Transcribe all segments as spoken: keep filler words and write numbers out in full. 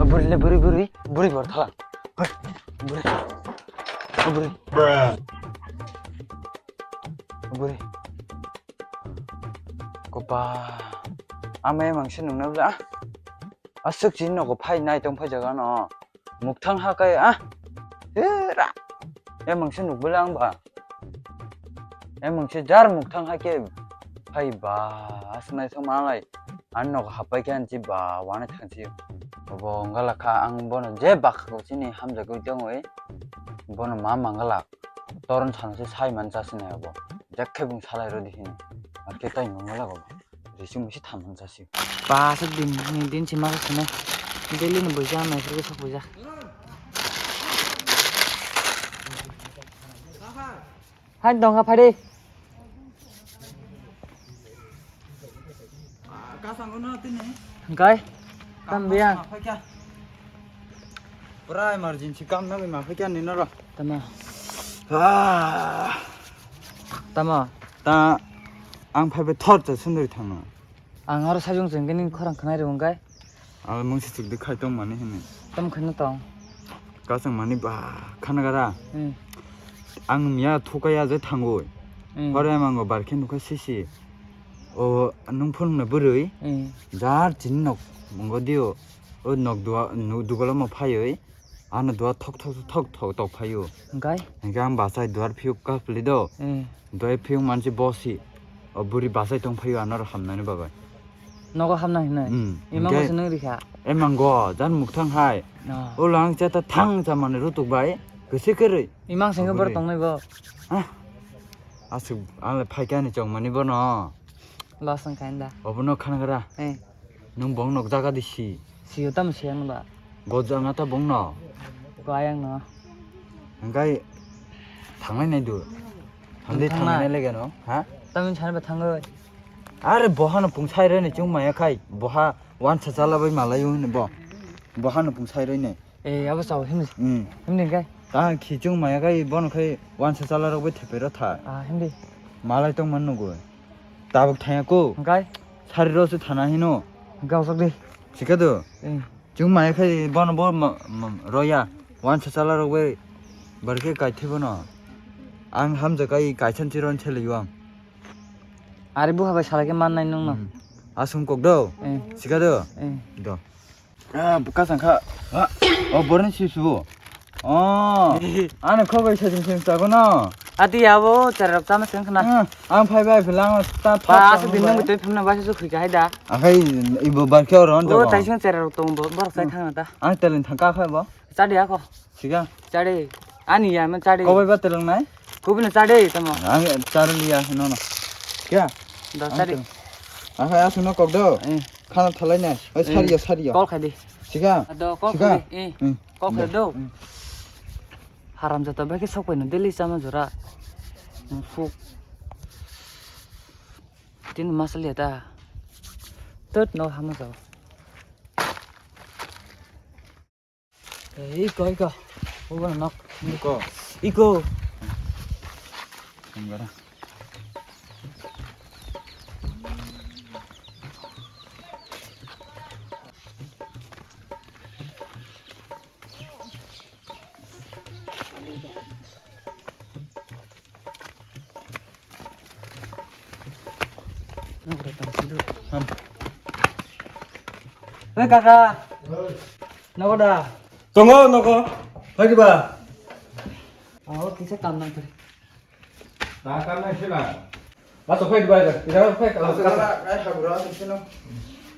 Buri le buri, buri, buri bor thala. Hoi, buri. O buri. O buri. Kopa. Ama emang se nungna bla. Aswk chini nogo phai nai tong phai jaga no. Mukthang ha kai a. Hera. Emang se nuk bla ang ba. Emang se jar mukthang ha ke phai ba. Asnai thang ma lai. Ani nogo hapai khe ani chi ba wana thang chi. Bo wngala kha ang bono je bakha ko chini hamjagwi tongwi. Bono ma mangala. Toron sana se sai man cha sini abo. Jekhe bung salai rodi hini. Ar ke tai mangala go. Risi musi thaman cha si. Ba sa din ni din si ma sa sini. Daily ni buja mai sir sok buja. Hai dong ha phari. Kasang no tini. Hingkai. Tam biya. Pura emergency kam nang ma phai kya ni noro. Tama. Ah. Tama. Ta ang phai be thor to sundri thangno. Ang aro sajung jeng gini khorang khnai rw hingkai. Ang mungsi chukdi khai tong mani hini. Tam khana tong. Kasang mani ba khana gara. Hmm. Ang miya thuka ya je thangoi. Hmm. Hore mango barkhe nukha sisi. O nung phunung na bwrwi. Hmm. Jar chini nok mungo dio. O nok dua nu dugolo mo phayoi. Ano dua thok thok thok thok tok phaio. Hingkai? Hingke ang bachai duar phiyok kapli do. Hmm. Duar phiyok mansi bosi. O buri bachai tong phaio ano hamnani bagwi. Nogo hamna hinai. Hmm. Imang hingke bosi nang rikha. Emang go jan mukthang hai. No. O lang chata thang cha mani rutuk bai. Kese kere. Imang sengke bor tongnai bo. Ah. Asuk ang le phaikani chong mani bono. Los ang kainda. Obono khana gara. Eh. Nung bong nok jaga di si. Siyo tam siyang ba. Bo janga ta bong no. Ko ayang no. Hingkai thanglai nai du. Hamdi thanglai nai lege no. Ha? Tamin sana ba thangoi. Are boha no pungsai re ni chung maya khai. Boha wansa chala bai malai yo ni bo. Boha no pungsai re ni. Eh, abo sao himni. Hmm. Himni kai. Ta khichung maya kai bono khai wansa chala rok bai thepe ro tha. Ah, himdi. Malai tong man nugo. Tabuk thaya ko. Kai. Sari ro se thana hino. Gao sak de. Sika do. Eh. Chung maya khai bono bo ma-, ma-, roya. Wansa chala rok bai barke kai the bono. Ang hamja kai kai chan chiron chele yuang. Are buha bai sala ke man nai nung no. Hmm. Asung kok do. Eh. Sika do. Eh. Do. Ah, buka sangkha. Ah, oh, borni sisu. Oh, ano khobai sajing sing sago no. Ati abo cherok chama sing khna. Ah, ang phai bai philang ta ta. Ba, asu din nang bitoi phimna ba su khui kai da. Akai ibo barke oro on. Oh, tai sing cherok tong bo, bor sai thang ta. Ang telen thang ka khai bo. Chadi ako. Siga. Chadi. Ani ya man chadi. Kobai ba telang nai? Kubina chadi tamo. Ang chadi liya no no. Kya? Da chadi. Akai asu no kok do. Eh. Khana thalai nai. Oi, eh, sariya, sariya. Call khai di. Siga. Ado call siga. Khai di. Eh. Hmm. Call khai do. Hmm. Haram jata bai ke sok pai no daily chama jora. Fuk. Tin masal ya ta. Tot no hama jao. Iko, iko. Ugo nok. Iko. Iko. Enggak. Hei kaka. Nogo da? Tongo nogo. Phai diba? Oh, kisa kam nang thari. Ta kam nang sila. Ba to phai diba? Ida phai ka. Ai habura sino.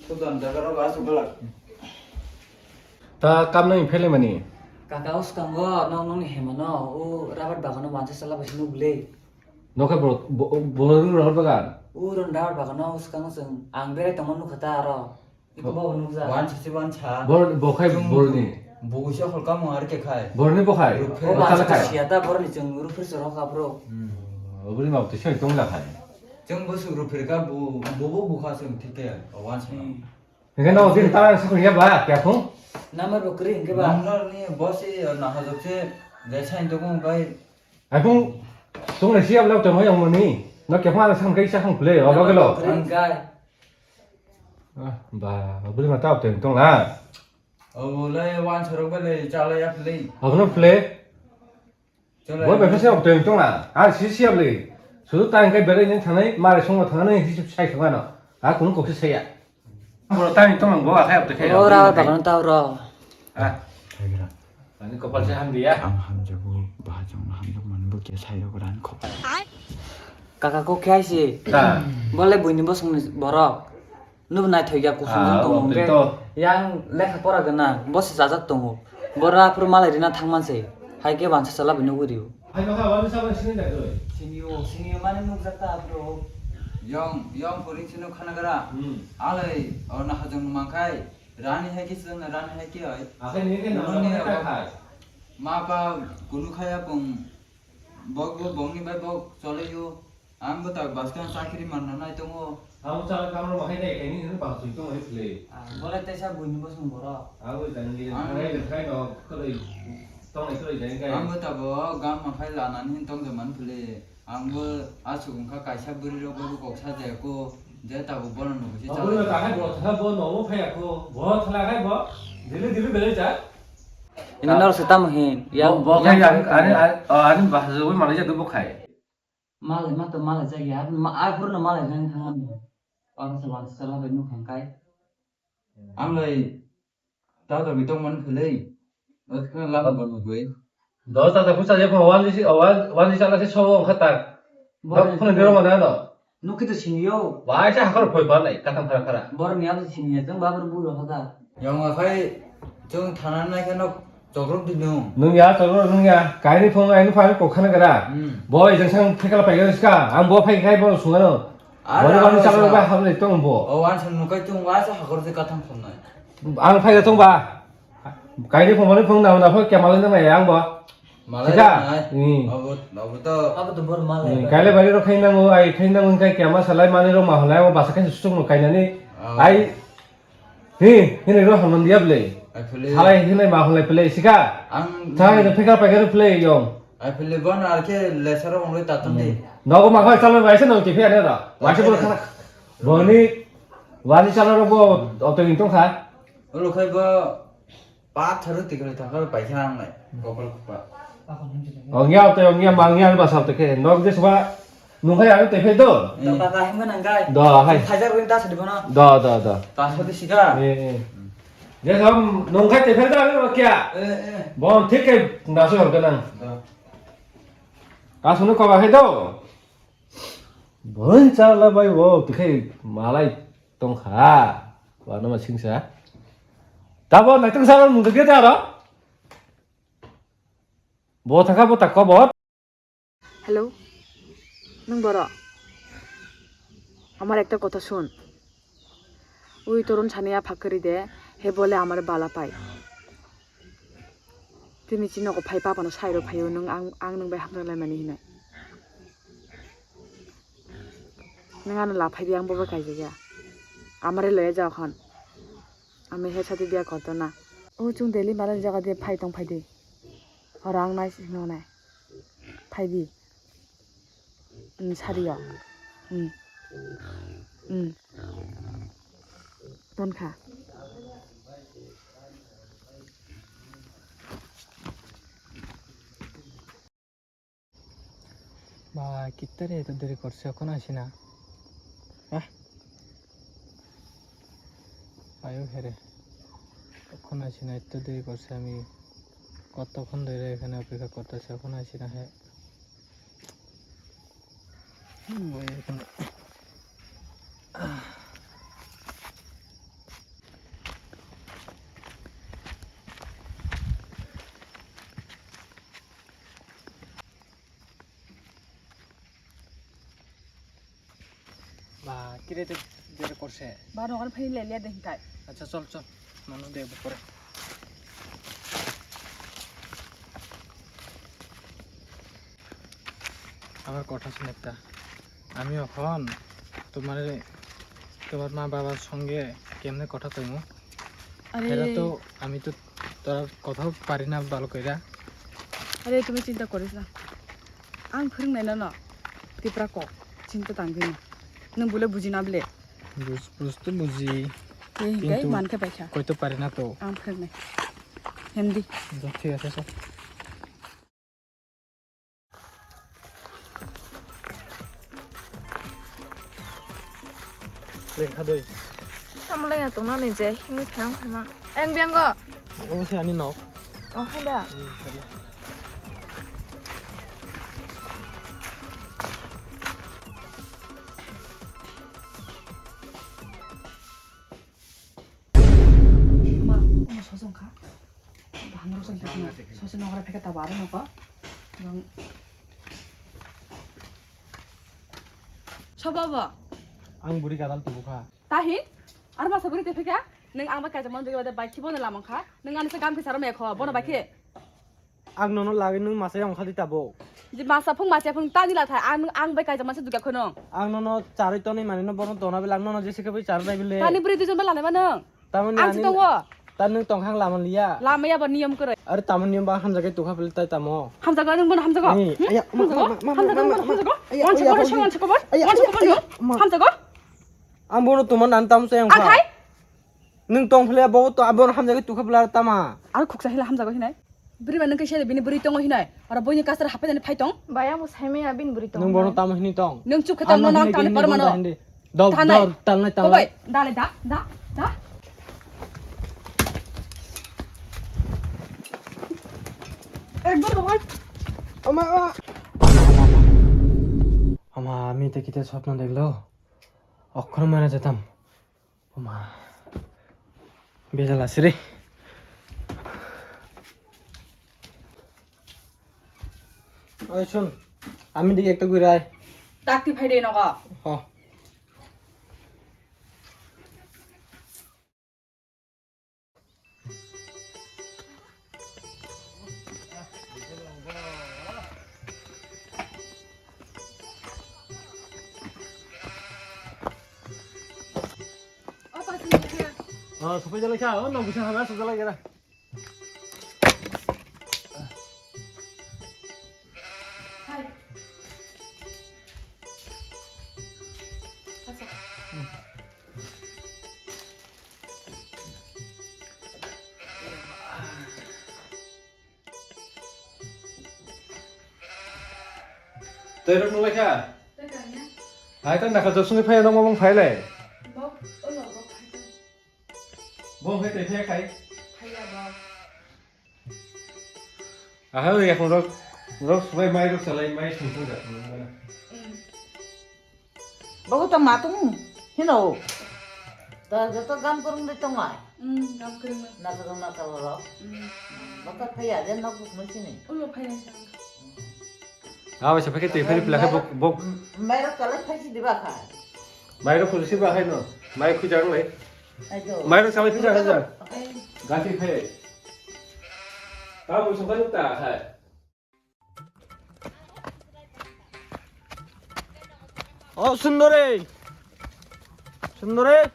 Sudan jaga ro ba sugala. Ta kam nang phele mani. Kaka uskango nong nong ni hemano u rabat bagano wansa sala basino bule. Nokhe bor-, bo-, borok rw rohor bagan? Uro nda bagano swkang swng ang berai tongma nukha ta aro. Iko bo nukjak. Wansa se wansa. Bor-, bokhai borni. Buguisa holka mo ar ke khai. Borni bokhai? Rupher. O ba kala khai? Siya ta borni chwng rupher se rohor ka bro. Hmm. Obri ma to soi tong la khai. Chwng bo su rupher ka bu, bu, bu, bukha chwng thike. O wansa. Hmm. Hingke no din tara sukri ya ba kya thung? Number bo kri hingke ba. Number ni bo se na hajok se je sign to kong bai. Ai phung tung le siap lep tong yang mani. No kya phung ala sam kai sa khang play o ba gelo. Number bo kri hingke. Ah, ba, buli ma tau teng tong la. Obo le wansa rok bai le chala ya philwi. Abono philwi? Chala Bo ya. Bai phese obteng tong na. Ar si si abli. Sudu ta hingkai berai ni thanai, mare songo thanai, hisab sai thangano. A kunu kok se saya. Bo ta ni tong bo akhai obteng khai. Ora obteng khai. Bagan ta ora. Ah. Ani kopal se hamdi ya. Ang hamjago, bahajong hamjak mani bo khe sai rok ran kho. Kaka kok khe aisi. Ta. Bo le buini bosong ni borok. Nub naithok ya kusung Ah, tongo obteng hwnkhe to. Yang lekha pora gwnang, bo se chajak tongo. Boro aphuru malai rina thangman se. Hai khe wansa chala bai nugwi rio. Hai nokha wani sabang sini da goi. Sini o, sini o mani nukjak ta aphuru. Yong, yong puring sino khana gara. Hmm. Alai, o na hajong mangkai. Rani hai khe sino, rani hai khe oi. Akhai ni khe Noni nama abo khai. Ma pa kunu khaya pung. Bok bo bongni bai bok chole yo. Ang bo tak bwskang chakri manna nai tongo. Ang bo chakri kamro bahai dai kaini hwnwi bang sui tongmani phle. Ah, bolai teisa buini bosong borok. Ang bo jang ni Ang thangrai thangrai no khwlwi tongnai khwlwi jani kai. Ang bo tabo gam makhai lanani hin tong jaman phle. Ang bo asuk wngkha kaisa bwrwi rok bo kok sa jaya ko. Je tabo bono nugwi se Ang bo chajak. Takhai bo thla bo no bo phaya ko. Bo thla khai bo. Dili dili belai ja. Ini nor se tamo hin. Ya, bo, bo ya, khai ya, ani, ani, ani bahasa bo malai ja bo khai. Malai ma to malai jagya, ma, a phuru no malai jani thang ano. Ang se wansa chala bai nuk hang kai. Ang lai ta ta bitong man khulei. Ot khna lama ban gwe. Dos ta ta pusa je pho wan si, wan, wan si chala se so kha ta. Bo Dok phone biro mana no. Nuk kito siniyo. Wai sa hakor phoi ban lai, katam khara khara. Bor ni abo siniya, jeng babur buro hada. Yang akhai jeng thana nai khano Chokrob di nung. Nung ya, chokrob nung ya. Kaini phone, aini phone kok khana gara. Hmm. Bo ejang sang phekala paigana ska. Ang bo phai khai bo sungano. Ara Bo ni aro chakra sa. Ba hamle tong bo. O wan san nukai tung wa sa hakor se katham khonai. Ang phai tong ba. Kaini phone, mani phone na na phone kemal nang ya ang bo. Malai Sika? Nai. Hmm. Abo, abo to. Abo to bor malai. Hmm, kaile bari ro khai nango, ai khai nango kai kema salai mani ro ma halai, abo basa khai susung no kainani. Ah. Ai Hi, hini ro hamon dia ble. Ai phele. Halai hini ma halai ple sika. Ang Thai no phika pakai ro ple yong. Ai phele bon ar khe lesaro ongoi taton di. Nogo ma khai chalai bai se no ti phia ne ra. Bai se bor khana. Boni wani chalai ro bo oto in tong kha. Olo khai bo pa tharu tikali thakar pai kha ang nai. Kopal kupa. Ongya oto ongya mangya ba sab te khe. Nog de swa Nung khai ang tei phai do? Do kaka himma nang kai. Do, hai. Phaijak ring ta sadi bono. Do, do, do. Ta sadi sika. Eh, eh. Je sam nung khai tei phai do ang kya? Eh, eh. Bon thik khai naso hor kana. Do. Ka sunu ko hai do. Bon chala bai wo tikhai malai tong kha. Wa nama singsa. Ta bo nai tong sa nung ge ta ro. Bo thaka bo ta ko bo. Hello, নুং বড়, আমার একটা কথা শুন। ওই তরুণ সানিয়া ফাঁকরি দে, হে বলে আমার বালা পাই। তিনি চিনক ফাই পাপানো সাইরো ফাইও নুং আং, আং নুং bai hamjak lai mani hinai. নুং ano la phai di ang bobo kaijagya. Amare loya ja hon. Ami he sati biya korto na. O chung daily malani jaga de phai tong phai di. Horo ang nai sino nai. Phai di. Hmm, sari o. Hmm. Hmm. Ton kha. Ba, কিত্তারে এত দেরি করছে, এখন আসি না? হ্যাঁ? আয়ো হেরে, এখন আসি না, এত দেরি করছে। আমি কতক্ষণ ধরে এখানে অপেক্ষা করতেছি, এখন আসি না। হ্যাঁ। হুম, ওই এখানে। Ba, kire te dere korse. Ba, nogon phai le le de hinkai. Acha, chol, chol. Manu de bo pore. আমার কথা শুনে একটা। আমি এখন তোমার, তোমার মা বাবার সঙ্গে কেমনে কথা কইমু? আরে। এরা তো, আমি তো তোরা কথাও পারি না ভালো কইরা। আরে, তুমি চিন্তা করিস না। Ang phwrwng nai nono Tipra kok, chinta tang bini. Nwng bole buji na ble? Bus, bus to buji. Tei hinkhe kintu mankhe baikha. Koi to pari na to. Ang phirnai. Hindi. Thik ase, sir. Lengkha doi. Tamo lengya tongna ni je, himwi phang phang. Eng biango. Omo se ani nok. Oh, hada. Hmm, hada. Ma, omo sosong kha. Bahan rok sosong kha. Sosong nokra pheka tabo aro nokha. Bang. Sobo bo. Ang buri gadal tubu kha. Tahi? Ar masa buri te pheka? Neng ang bai kaisa mon jogibade bai khibo na lamang kha. Neng ani se gam khe saro me kho, bono bai khe. Ang nono lagwi nwng masa yang kha di tabo. Je masa phung masa phung tani la thai, ang, ang bai kaisa masa dukya khono. Ang nono charwi tonwi mani no bono tona belak nono jese khe bai charwi nai bile. Tani bwrwi duijon bai lanai mano. Tamoni ang ani si tongo. Ta nwng tong khang lama liya. Lama ya ba niyom kwrwi. Are tamoni niyom ba hamjagai tukha bile tai tamo. Hamjago nwng bono hamjago. Ni, hmm? Aya, ma, hamjago? Ma, ma, ma, hamjago ma, ma, nwng bono ma, hamjago? Aya, wansa aya, bono aya, song wansa kobor. Aya, wansa aya, kobor aya, nwng. Ma. Hamjago? Ang bono tuman nan tam sayang kha. Athai? Nwng tong phile bo to abon hamjagwi tukha bwla tama. Aro khuksa hila hamjago hinai. Bwrwi ba nwng kaisa bini bwrwi tongo hinai. Aro boini kasar hapai nani phai tong. Bai, amo saimaya bini bwrwi tongo. Nwng bono tamo hini tong. Nwng chuk khe tamo tamo nang hini tamo hini parmano. Bono hindi. Dol, tanai. Dol, talnai, talnai. Kobai, dale da, da, da. Ekbar kobai. Ama, ama. Ama, ami te kite sopno deglo. Okhor mara jetam. Oma. Bejal asiri. Oi, shun. Ami dige ekta guri ai. Takti phai de nogo. Ho. Oh, sopai jalai kha, oh, nong bisa hana sojalai kira. Hai. Asa. Tei rok nung lai kha? Tei kanya? Hai ta nakha josung phai no mong phai lai. Bok, ulo bok phai ta. Bok phai tei phai khai. Phai ya bok. Aha, ya kon rok, rok subai mai rok salai mai sung sung ja. Mm. Bogo to matung hino. Ta joto gam kurung de tongai. Hmm, gam kurung. Na kurung na kurung ro. Hmm. Baka phaya den na kuk no sini. Ulo phaya sa. Awa sa phake tei phari pila khe bok, bok. Mai ro kala phai si diba kha. Mai ro khul si ba hai no. Mai khu jang lai. Ai do. Mai ro salai phisa hai jang. Ai. Gati phai. Ta bu sung kha ta hai. O Sundore! Sundore!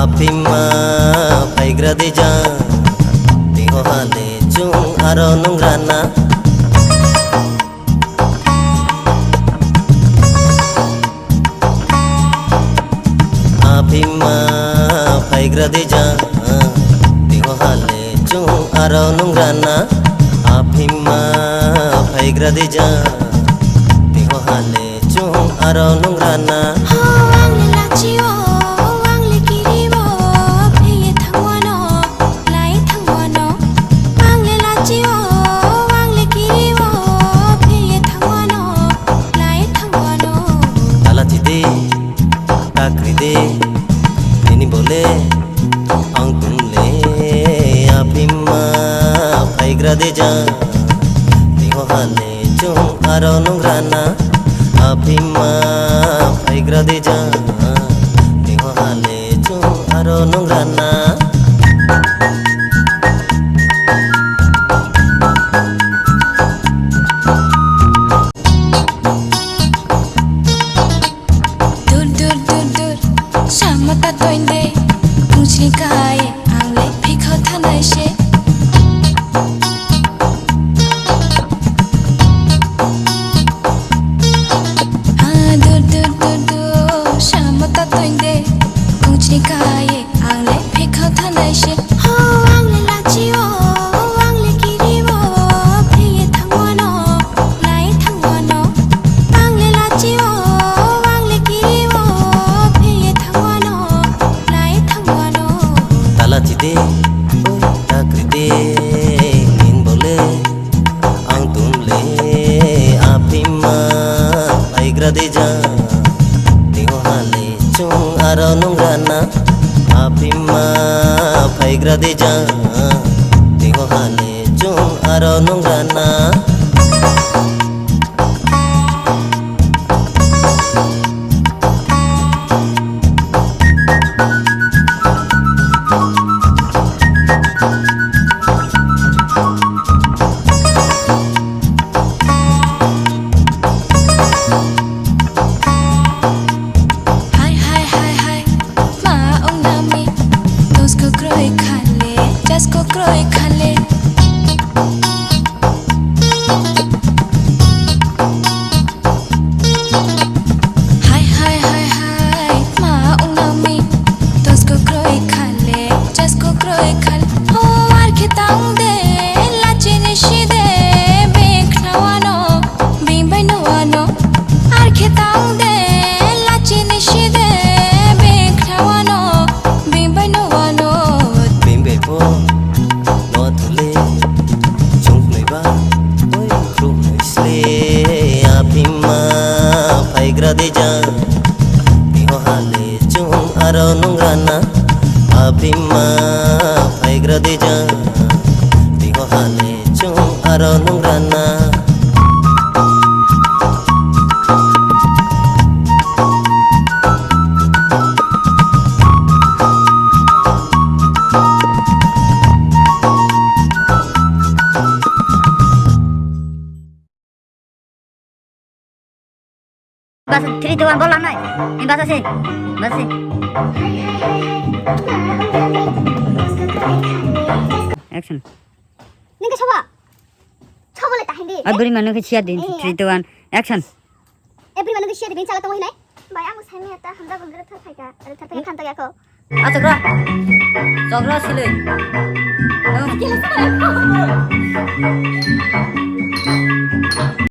Aphima phaigra dija, tiho hale chung aro nungrana. Aphima phaigra dija, tiho hale chung aro nungrana. Aphima phaigra dija, tiho hale chung aro nungrana. Ho, ang le lachi o, ang le kiri o, pheye thangwano, lai thangwano. Ang le lachi o, ang le kiri o, pheye thangwano, lai thangwano. Talachi de, takri de, nini bole, ang tung le, aphima phaigra de ja, tiho hale. Chung aro nungrana, aphima phaigra dija. Tiho hale chung aro nungrana. Nin bole ang tumle aphima phaigra dija. Tiho hale chung aro nungrana aphima phaigra dija. Tiho hale chung aro nungrana. Hai, hai, hai, hai, ma ong nami, dos ko kroi khale, jas ko kroi khale. Hai, hai, hai, hai, ma ung nami, dos ko kroi khale, jas ko kroi khale. Ho ar khe tang de, la chini si de, beng khna wano, beng bai no wano. Ar khe tang de, la chini si de, beng khna wano, beng bai no wano. Beng bai pho. No thule, chuknwi ba, oi khuknwi sle, aphima phaigra dija. Tiho hale chung aro nungrana, aphima phaigra dija. Tiho hale chung aro nungrana. Bas, three, two, one, bol lanai. Ni bas asi. Bas asi. Action. Nini ke soba? Soba le tahan di. Ai, buri manu ke siya din. Iya. Three, two, one, action. Eh, buri manu ke siya din, sala tong hinai. Bai, ang sai mi ata hamda gundra thar phaika. Ada thar phaika khan to ya ko. Ah, chokra. Chokra sile. Nung. Gila sa.